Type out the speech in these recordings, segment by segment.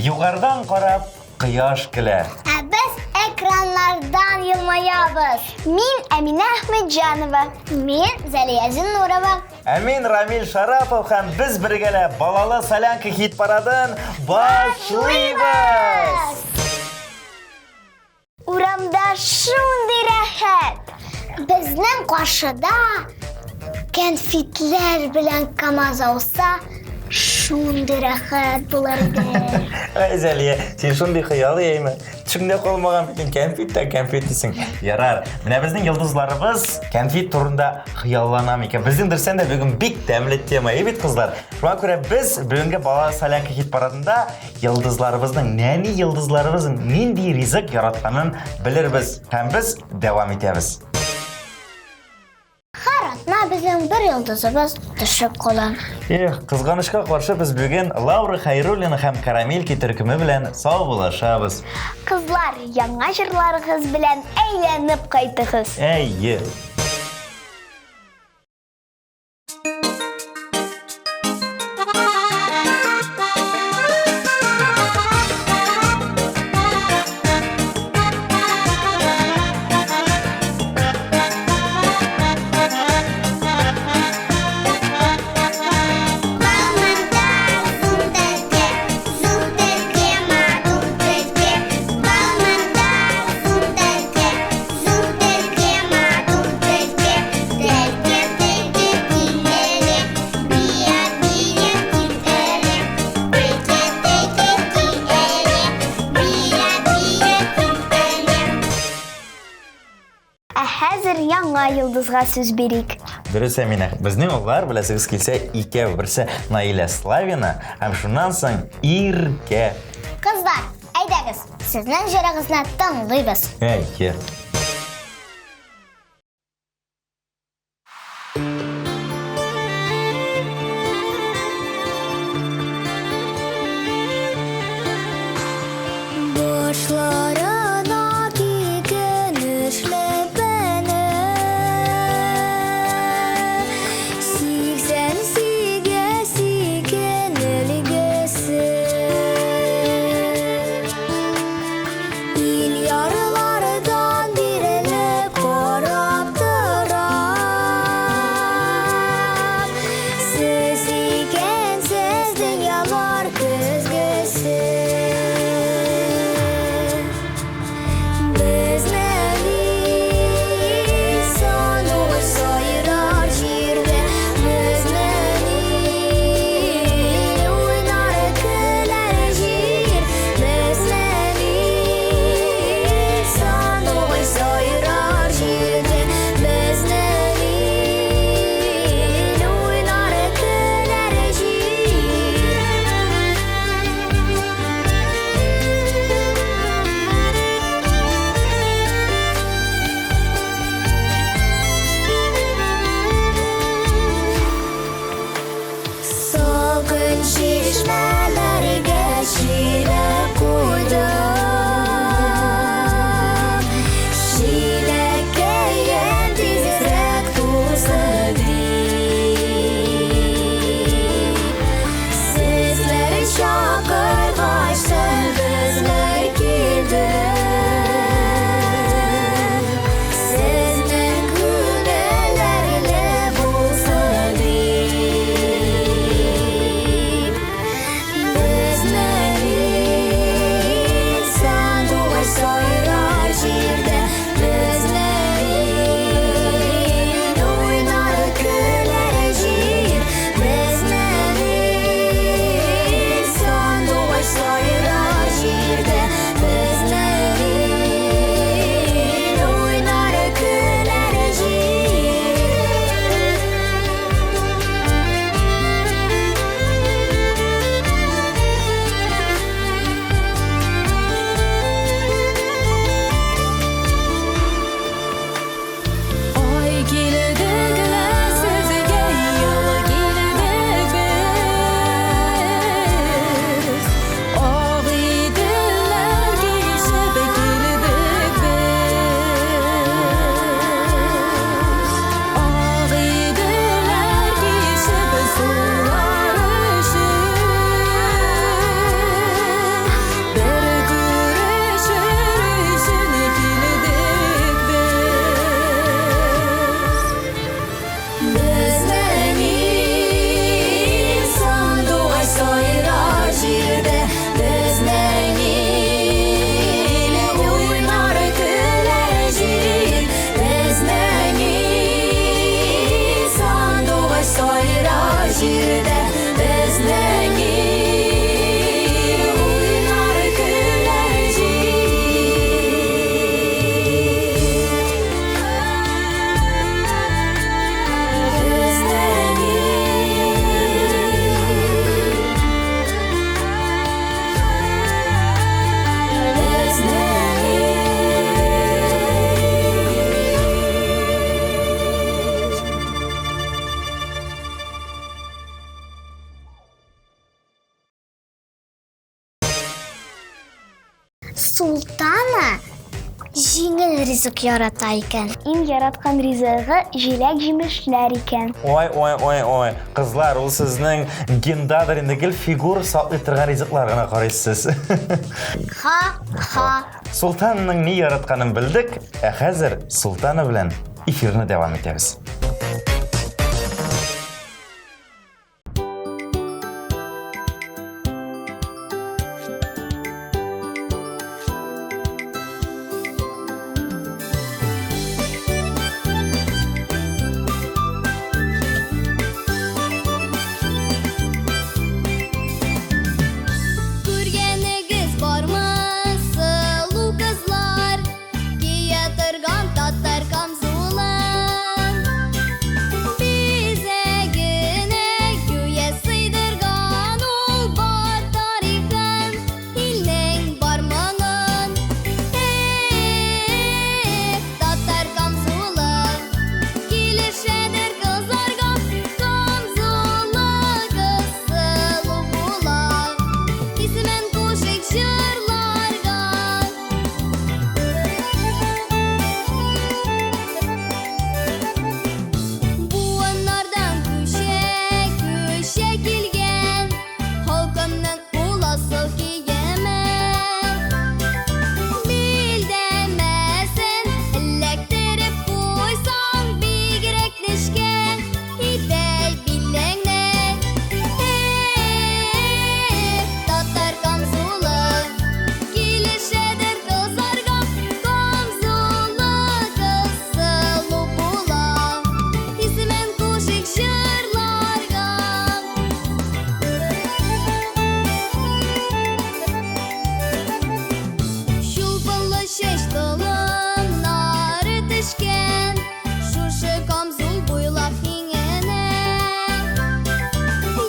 Югарыдан карап, кояш көлә. Ә без экраннардан елмаябыз. Мин Әминә Әхмәтҗанова. Мин Зәлия Зиннурова. Ә мин Рамил Шарапов һәм без бергәләп балалы солянка хит-парадын башлыйбыз! Урамда шундый рәхәт. Безнең каршыда кәнфитләр белән КАМАЗ ауса, шундый рәхәт булыр иде. Әй, Зәлия, син шундый хыялый әйме? Төшеңдә калмаган бит кәнфит тә кәнфит дисең. Ярар, менә безнең йолдызларыбыз кәнфит турында хыяллана микән? Безнең дөрестән дә бүген бик тәмле тема, әй бит, кызлар? Шуңа күрә без бүгенге Бала солянка хит парадында Йолдызларыбызның, нәни йолдызларыбызның нинди ризык яратканын белербез һәм без дәвам итәбез. Һәр атна безнең бер йолдызыбыз төшеп кала. Эх, кызганычка каршы без бүген Лаура Хәйруллина һәм Карамельки төркеме белән саубуллашабыз. Кызлар, яңа җырларыгыз белән әйләнеп кайтыгыз. Әйе. Ә хәзер яңа йолдызга сүз бирик. Дөрес, Әминә. Безнең уллар, беләсегез килсә, икәү. Берсе Наилә Славина һәм шуннан соң Иркә. Кызлар, Әйдәгез, сезнең җырыгызны тыңлыйбыз. Әйе. Башларына кигән эшләпәне 88 икән өлгесе. Ил ярлардан Султана җиңел ризык ярата икән. Иң яраткан ризыгы җиләк-җимешләр икән. Ой, ой, ой, ой. Кызлар, ул сезнең гендадыр инде гел фигур саклый торган ризыклар гына карыйсыз. Ха-ха. Султанның ни яратканын белдек, ә хәзер Султана белән эфирны дәвам итәбез. Күргәнегез бармы, сылу кызлар, Кия торган татар камзулын? Бизәгенә гүя сыйдырган ул бар тарихын, Илнең бар моңын. Эх, татар камзулы, Килешәдер кызларга, Камзулы кыз сылу була. Исемен кушыйк җырларга. Буыннардан күчә, күчә килгән Халкымның ул асыл киеме. Билдәмәсен эләктереп куйсаң, бигрәк нечкә итә билеңне. Эх, татар камзулы, килешәдер кызларга, Камзулы кыз сылу була, исемен кушыйк җырларга. Чулпылы чәч толымнары төшкән, Шушы камзул буйлап иңенә.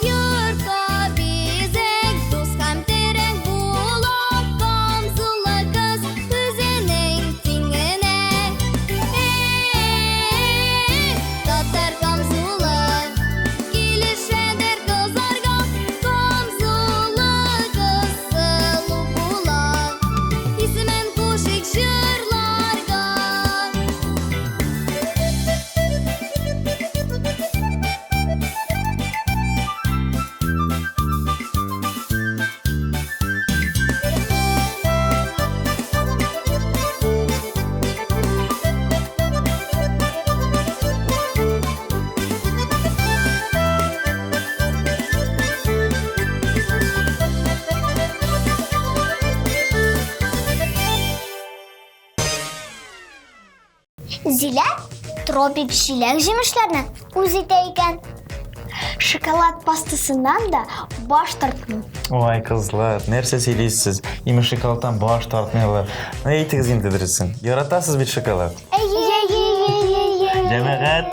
Йортка бизәк, дус һәм терәк була, Камзуллы кыз үзенең тиңенә. Эх, татар камзулы, килешәдер кызларга, Камзуллы кыз сылу була, исемен кушыйк җырларга. Зилә тропик җиләк-җимешләрне үз итә икән. Шоколад пастасыннан да баш тартмый. Ой, кызлар, нәрсә сөйлисез? Имеш шоколадтан баш тартмыйлар. Ну, әйтегез инде дөресен. Яратасыз бит шоколад. Әйе, әйе, әйе, әйе. Җәмәгать,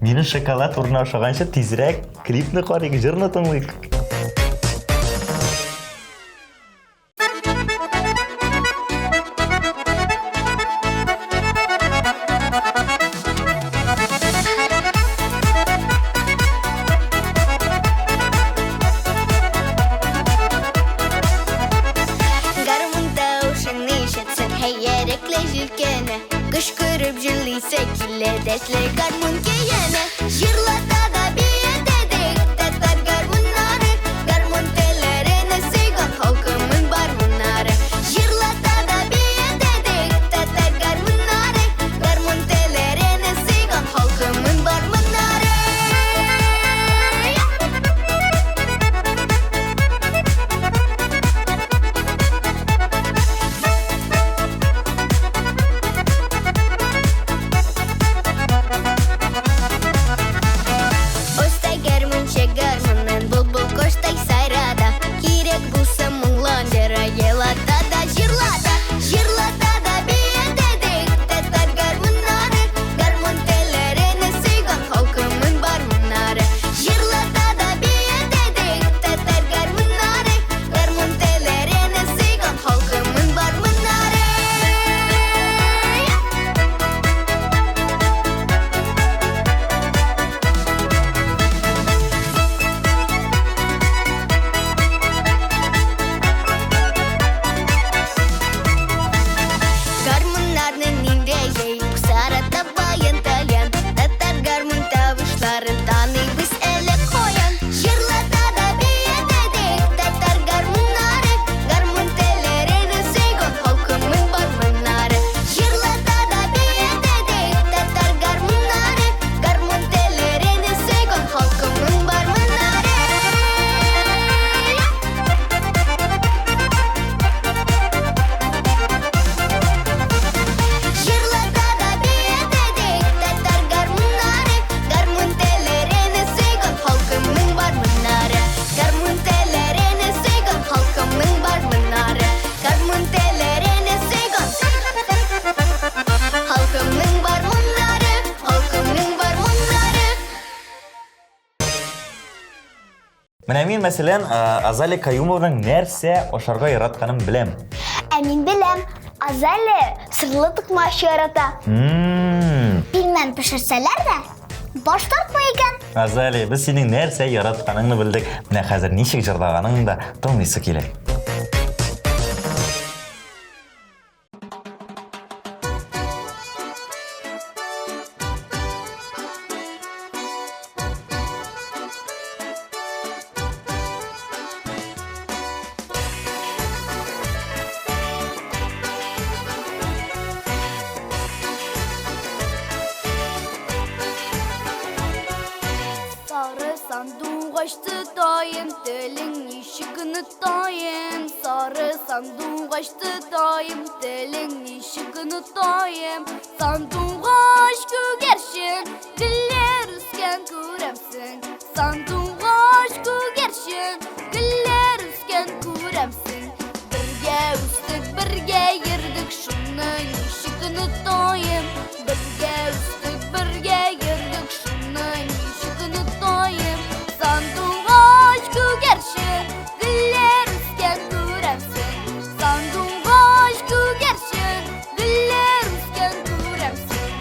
мине шоколад урынына ошаганчы тизрәк клипны карыйк, җырны тыңлыйк. Гармун тавышын ишетсен һәйәрекле җилкәне, Кычкырып җырлыйсы килә дәртле гармун көенә. Җырлата да биетә дә татар гармуннары, Гармун телләрен сөйгән халкымның бармуннары. Җырлата да биетә дә татар гармуннары, Гармун телләрен сөйгән халкымның бармуннары. Менә мин, мәсәлән, Азалия Каюмованың нәрсә ашарга яратканын беләм. Ә мин беләм, Азалия сырлы токмач ярата. Пилмән пешерсәләр дә, баш тартмый икән. Азалия, без синең нәрсә яратканыңны белдек. Менә хәзер ничек җырлаганыңны да тыңлыйсы килә. Сары сандугач тотаем, телең ничек онытаем? Сары сандугач тотаем, телең ничек онытаем? Сандугач күгәрчен, гөлләр үскән күрәмсең. Сандугач күгәрчен, гөлләр үскән күрәмсең. Бергә үстек, бергә йөрдек, шуны ничек онытаем? Бергә үстек, бергә йөрдек, шуны ничек онытаем? Сандугач күгәрчен, гөлләр үскән күрәмсең. Сандугач күгәрчен, гөлләр үскән күрәмсең.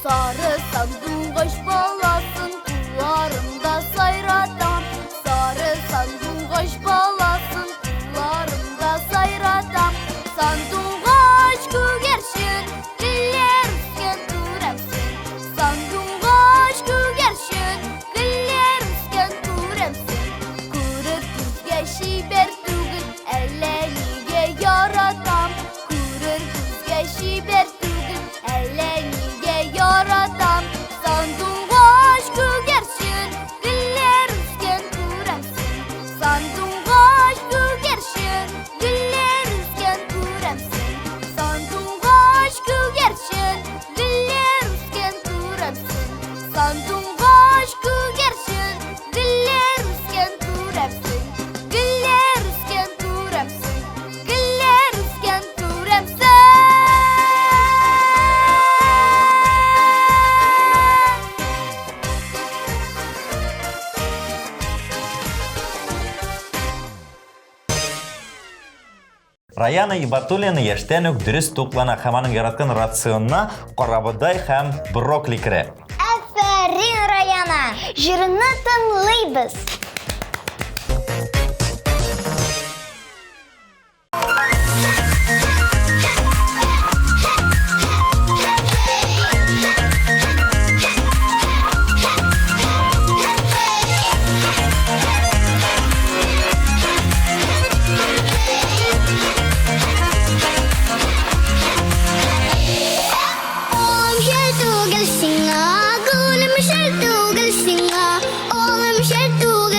Сары сандугач баласын кулларымда сайратам. Сары сандугач баласын кулларымда сайратам. Сандугач күгәрчен, гөлләр үскән күрәмсең. Сандугач күгәрчен, гөлләр үскән күрәмсең. Күрер күзгә чибәр түгел, әллә нигә яратам. Күрер күзгә чибәр түгел, әллә нигә яратам. Сандугач күгәрчен, гөлләр үскән күрәмсең. Сандугач күгәрчен, гөлләр үскән күрәмсең. Сандугач күгәрчен, гөлләр үскән күрәмсең. Сандугач күгәрчен, гөлләр үскән күрәмсең. Гөлләр үскән күрәмсең. Гөлләр үскән күрәмсең. Раяна Ибатуллина яшьтән үк дөрес туклана һәм аның яраткан рационына карабодай һәм брокколи керә. Афәрин, Раяна! Җырны тыңлыйбыз. Улым шәл түгел сиңа, гөлем шәл түгел сиңа, улым шәл түгел.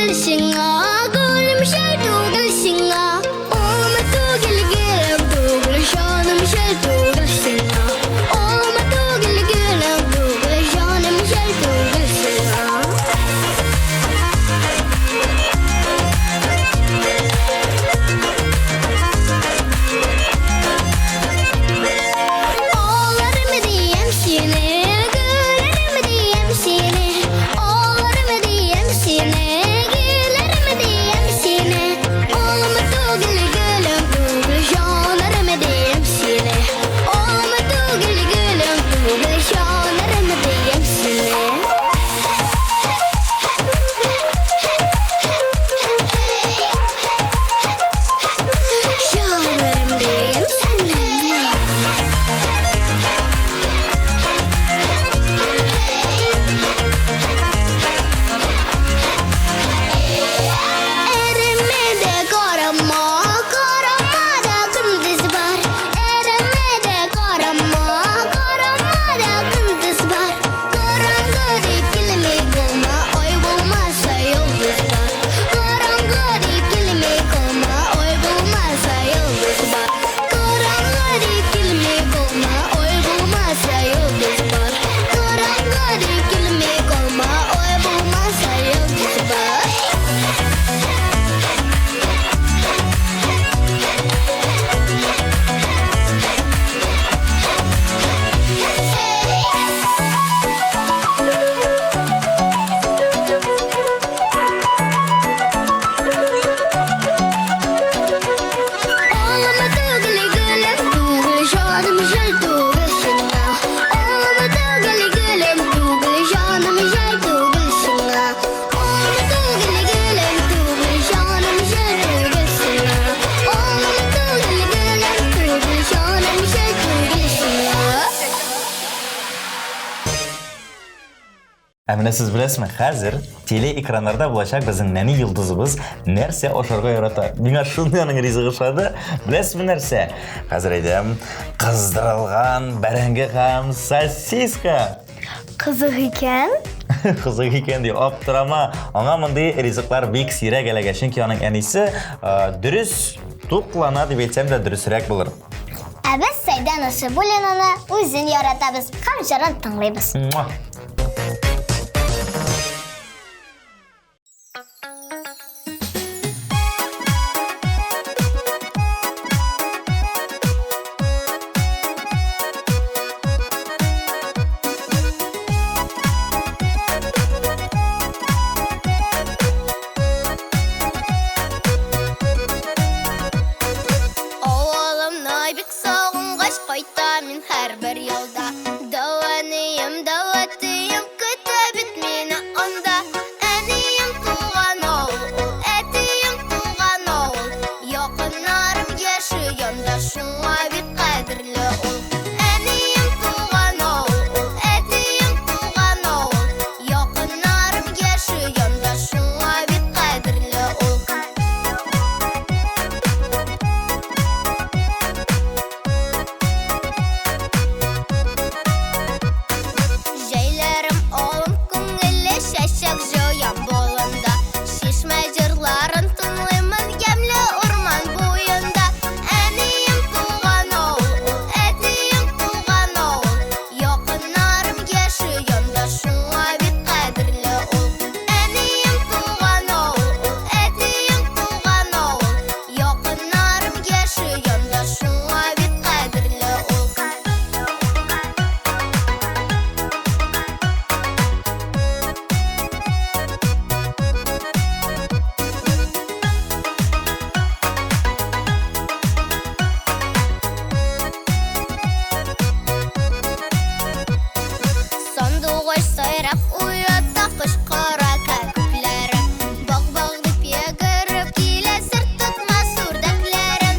Ә менә сез беләсезме, хәзер телеэкраннарда булачак безнең нәни йолдызыбыз нәрсә ашарга ярата? Миңа шундый аның ризыгы ошады. Беләсезме нәрсә? Хәзер әйтәм, кыздырылган бәрәңге һәм сосиска. Кызык икән. Кызык икән ди, аптырама. Аңа мондый ризыклар бик сирәк эләгә, чөнки аның әнисе дөрес туклана дип әйтсәм дә дөресрәк булыр. Ә без Сәйдә Насыйбуллинаны үзен яратабыз һәм җырын тыңлыйбыз. Муа! Авылымны бик сагынгач кайтам мин һәрбер ялда. Дәү әнием, дәү әтием көтә бит мине анда. Әнием туган авыл ул, әтием туган авыл. Якыннарым яши янда, шуңа бик кадерле ул. Әнием туган авыл ул, әтием туган авыл. Якыннарым яши янда, шуңа бик кадерле ул. Җәйләрем алым күңелле чәчәк җыям болында. Чишмә җырларын тыңлыймын ямьле урман буенда. Әнием туган авыл ул, әтием туган авыл. Якыннарым яши янда, шуңа бик кадерле ул. Әнием туган авыл ул, әтием туган авыл. Якыннарым яши янда, шуңа бик кадерле ул. Сандугач сайрап уята кычкыра кәкүкләре. Бак-бак дип йөгереп килә сер тотмас үрдәкләре.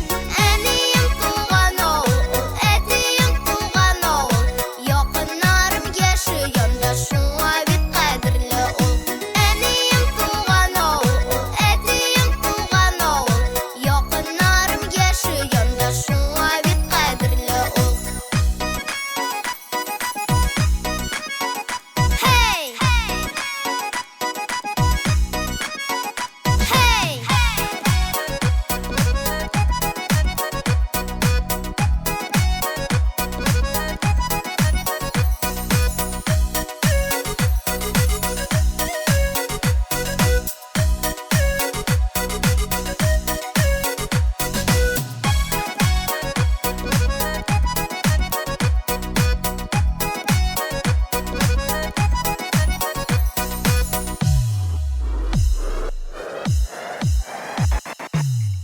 Әнием туган авыл ул, әтием туган авыл. Якыннарым яши янда, шуңа бик кадерле ул. Әнием туган авыл ул, әтием туган авыл. Якыннарым яши янда, шуңа бик кадерле ул. Hey! Hey!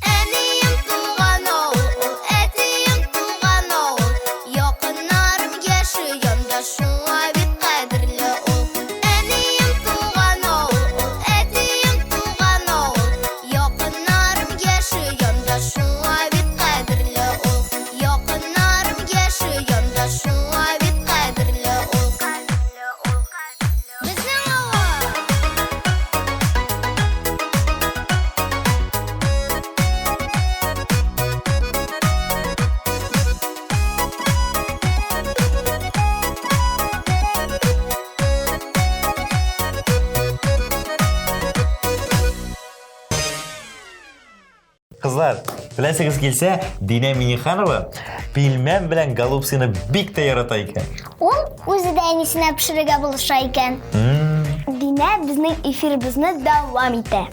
Әнием туган авыл ул, әтием туган авыл. Якыннарым яши янда, шуңа бик кадерле ул. Әнием туган авыл ул, әтием туган авыл. Якыннарым яши янда, шуңа бик кадерле ул. Якыннарым яши янда, шуңа бик кадерле ул. Безнең авыл! Кызлар, беләсегез килсә, Динә Миниханова пилмән белән голубцыны бик тә ярата икән. Ул үзе дә әнисенә пешерергә булыша икән. Динә безнең эфирыбызны дәвам итә.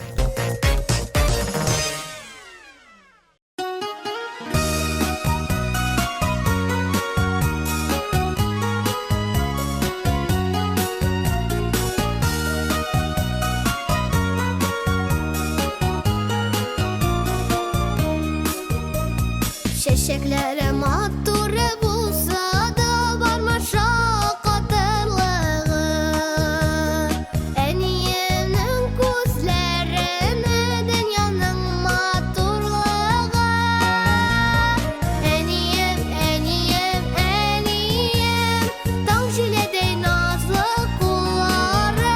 Чәчәкләре матур булса да бармы шаккатырлыгы. Әниемнең күзләренә дөньяның матурлыгы. Әнием, әнием, әнием, таң җиледәй назлы куллары.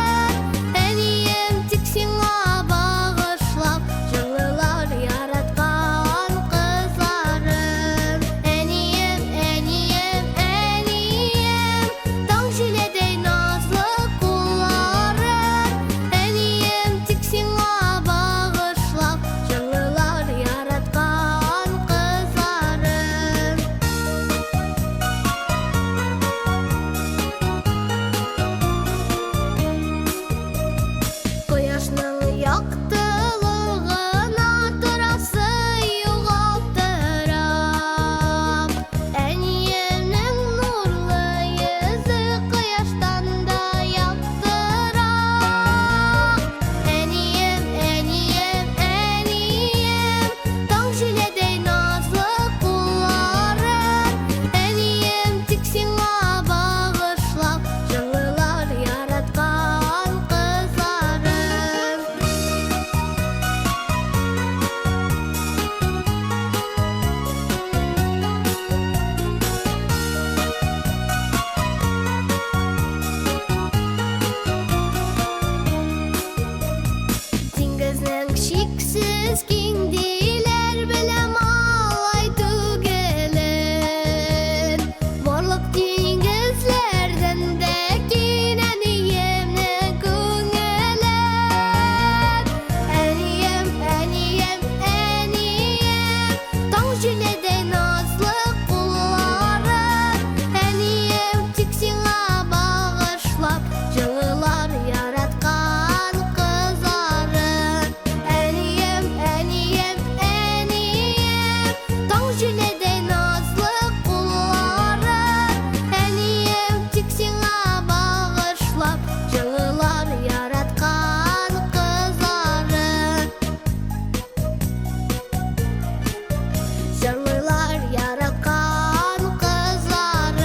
Җырлыйлар яраткан кызларын.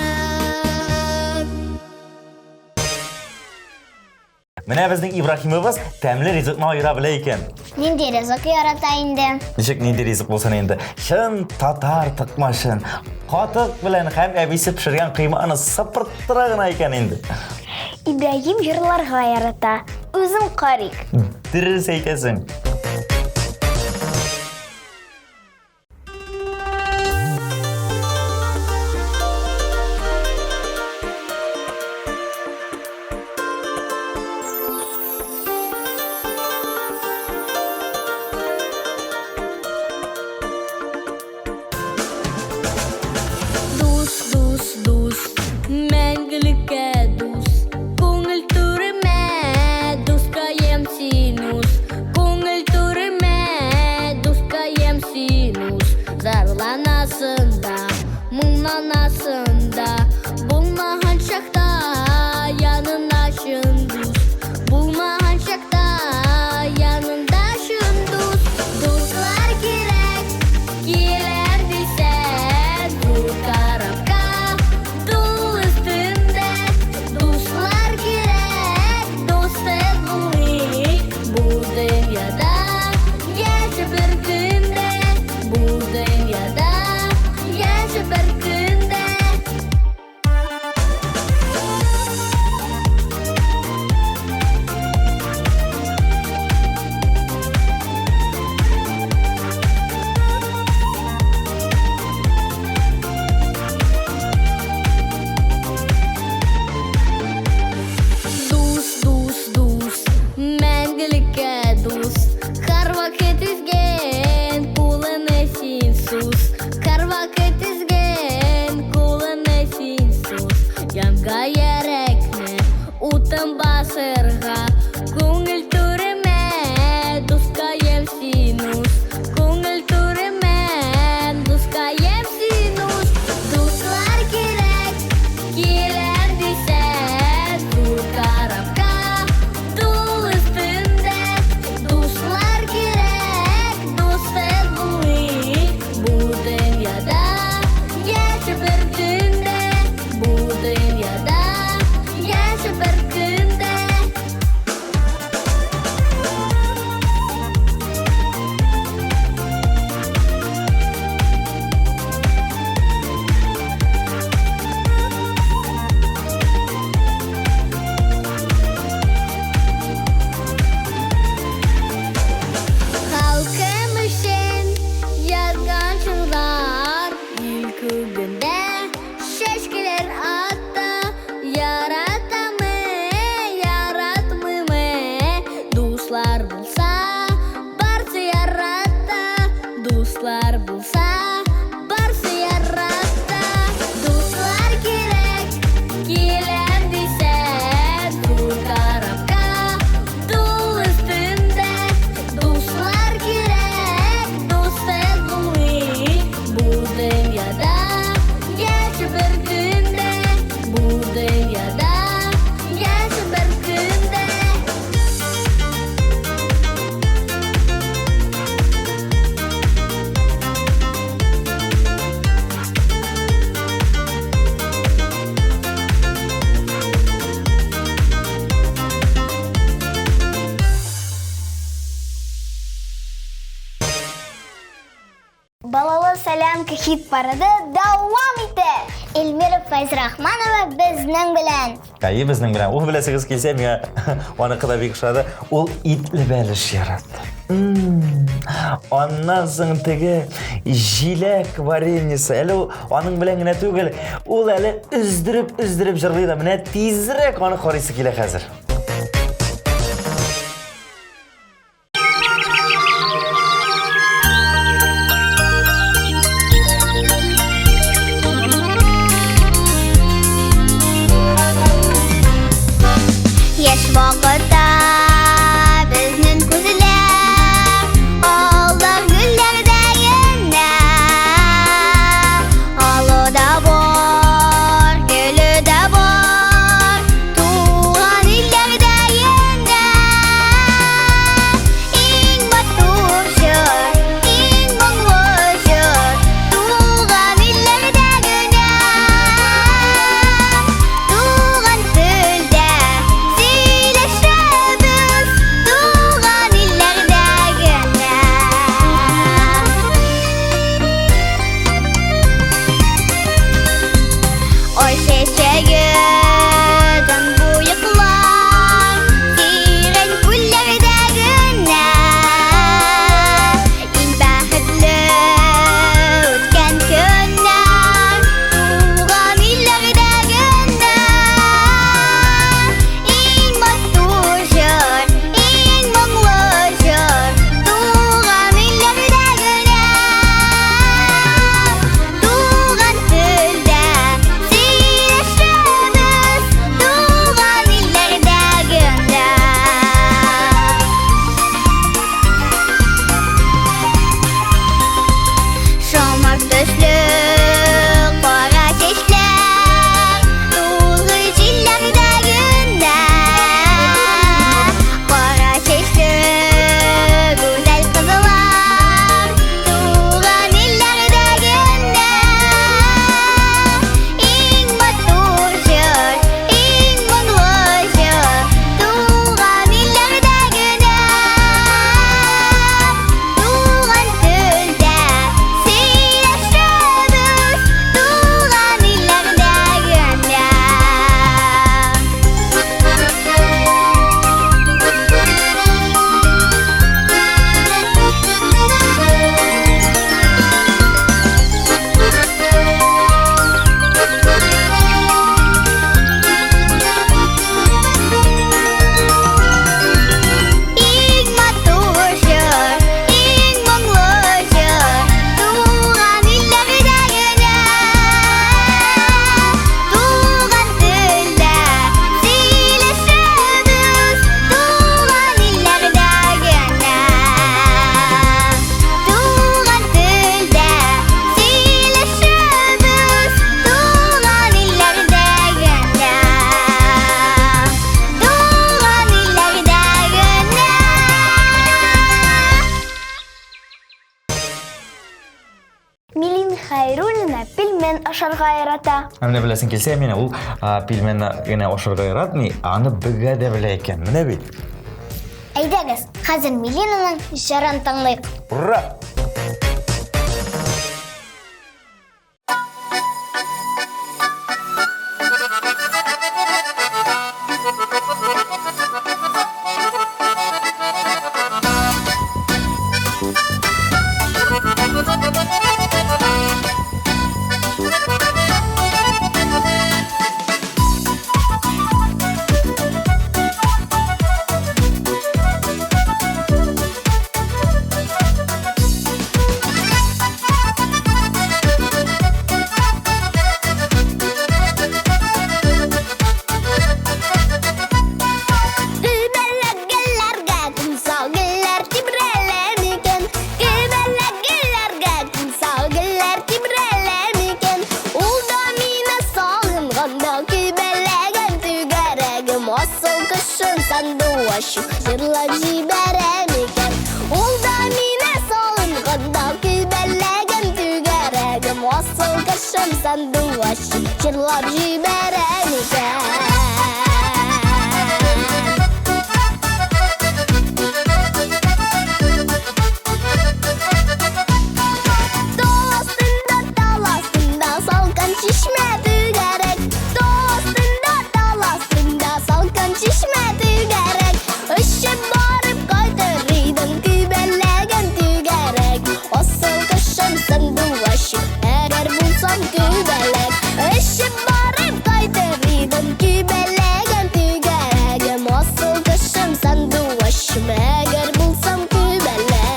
Менә безнең Ибраһимыбыз тәмле ризыкны аера белә икән. Нинди ризык ярата инде? Ничек нинди ризык булсын инде? Чын татар тыкмашын, катык белән һәм әбисе пешергән кыйманы сыпырттыра гына икән инде. Ибраһим җырларга ярата. Үзен карыйк. Дөрес әйтәсең. Дус, дус, дус, мәңгелеккә дус. Күңел түремә, дускаем син уз. Күңел түремә, дускаем син уз. Зарланасың да, моңланасың да. Булмаган чакта яныңда чын дус. Булмаган чакта яныңда чын дус. Дуслар кирәк, киләм дисәң, зур корабка дул өстендә. Дуслар кирәк, дуссыз булмый бу дөньяда. Яшә бер көндә, бу дөньяда. Яшә бер көндә. Дус, дус, дус, мәңгелеккә дус. Һәрвакыт изгән кулыңны син суз. Һәрвакыт изгән кулыңны син суз. Янга йөрәкне утын басырга. Күңел түремә, дускаем син уз. Күңел түремә, дускаем син уз. Дуслар кирәк, киләм дисәң, зур корабка дул өстендә. Дуслар кирәк, дуссыз булмый бу дөньяда. Яшә бер көндә, бу дөньяда. Яшә бер көндә. Халкым өчен язган җырлар ил күгендә чәчкәләр ата. Яратамы, яратмыймы, дуслар булса, барсы ярата. Дуслар булса, барсы ярата. Дуслар кирәк, киләм дисәң, зур корабка дул өстендә. Дуслар кирәк, дуссыз булмый бу дөньяда. Яшә бер көндә, бу дөньяда. Яшә бер көндә. Балалы солянка хит-парады дәвам итә. Эльмира Фәйзрахманова безнең белән. Әйе, безнең белән. Ул беләсегез килсә, миңа аныкы да бик ошады. Ул итле бәлеш яратты. Аннан соң теге җиләк вареньесы. Әле ул аның белән генә түгел, ул әле өздереп-өздереп җырлый да. Менә тизрәк аны карыйсы килә хәзер. Яшь вакытта безнең күзләр алда гөлләрдә генә. Алы да бар, гөле дә бар, туган илләр. Хәйруллина пельмен ашарга ярата. Ә менә беләсең килсә, менә ул пельменне генә ашарга яратмый, аны бөгә дә белә икән. Менә бит. Әйдәгез, хәзер Милинаның җырын тыңлыйк. Ура! Гөлбәләк гөлләргә кумсал гөлләр тибрәлә микән? Гөлбәләк гөлләргә кумсал гөлләр тибрәлә микән? Ул да мине сагынганда күбәләгем түгәрәгем асыл кошым сандугачым җырлап җибәрә микән? Ул да мине сагынганда күбәләгем түгәрәгем асыл кошым сандугачым җырлап җибәрә микән? Тау астында, тал астында салкын чишмә түгәрәк. Тау астында, тал астында салкын чишмә түгәрәк. Очып барып кайтыр идем күбәләгем түгәрәк. Асыл кошым сандугачым, әгәр булсам күбәләк. Очып барып кайтыр идем күбәләгем түгәрәгем. Асыл кошым сандугачым, әгәр булсам күбәләк.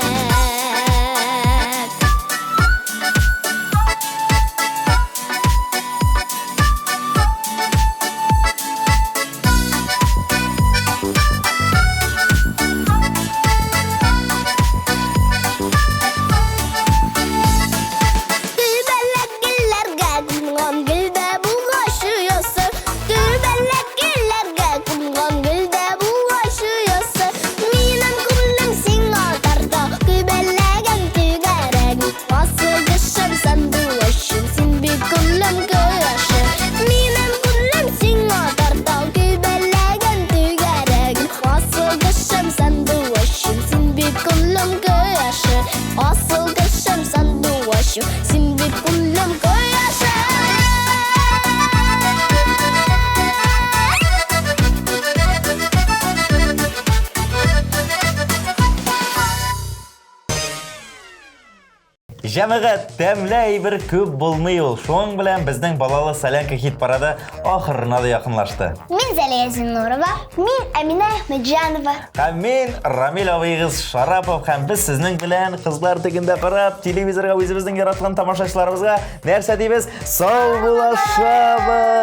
Күбәләк гөлләргә кунган гөлдә булгач оясы. Күбәләк гөлләргә кунган гөлдә булгач оясы. Минем күңелем сиңа тарта, күбәләгем түгәрәк. Асыл кошым сандугачым, син бит күңелем кояшы. Минем күңелем сиңа тарта, күбәләгем түгәрәк. Асыл кошым сандугачым, син бит күңелем кояшы. Асыл кошым сандугачым, син бит күңелем кояшы. Җәмәгать, тәмле әйбер күп булмый ул. Шуның белән безнең балалы солянка хит парады ахырына да якынлашты. Мин Зәлия Зиннурова. Мин Әминә Әхмәтҗанова. Һәм мин Рамил абыегыз Шарапов һәм без сезнең белән кызлар тегендә карап, телевизорга үзебезнең яраткан тамашачыларыбызга нәрсә дибез? Сау булашабыз!